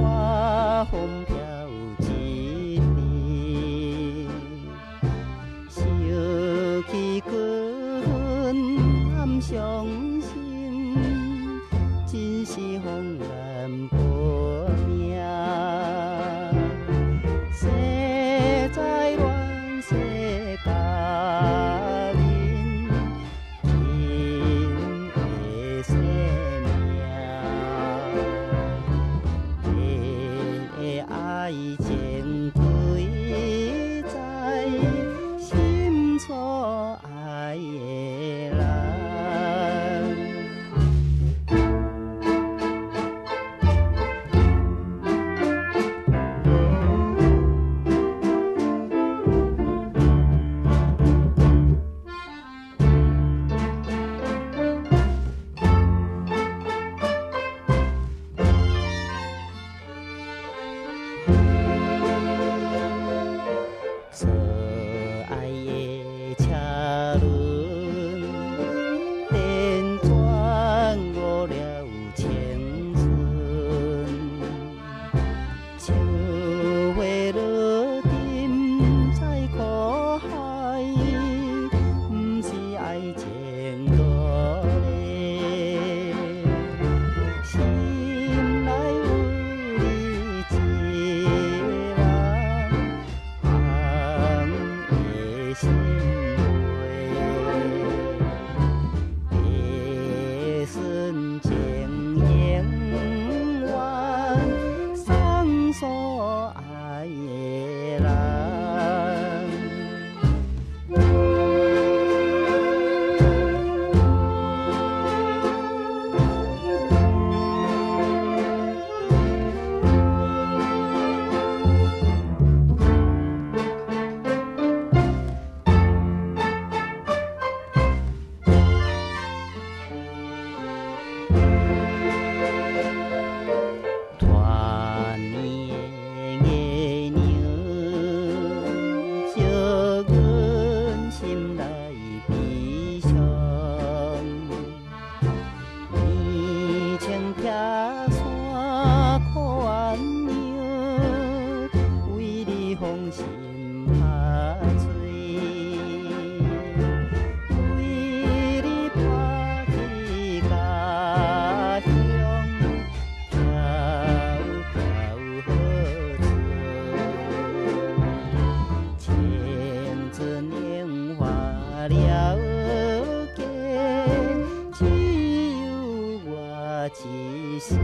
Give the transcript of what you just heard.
我風飄一陣，想起過分暗傷心，真是予人薄命。世在亂世佳人，親的生命。你的愛情歸在心所愛的人。所愛的車輪，輾轉誤了青春。像花落沉在苦海，毋是愛情落咧。心內有你一人，放的心袂。白孫情永遠送所愛的人。團圓的月娘，照阮心內悲傷。年青拆山苦鸳鸯，為你放心拍水，為你拋棄家鄉，飄飄何處？青春年華了解，只有我一身。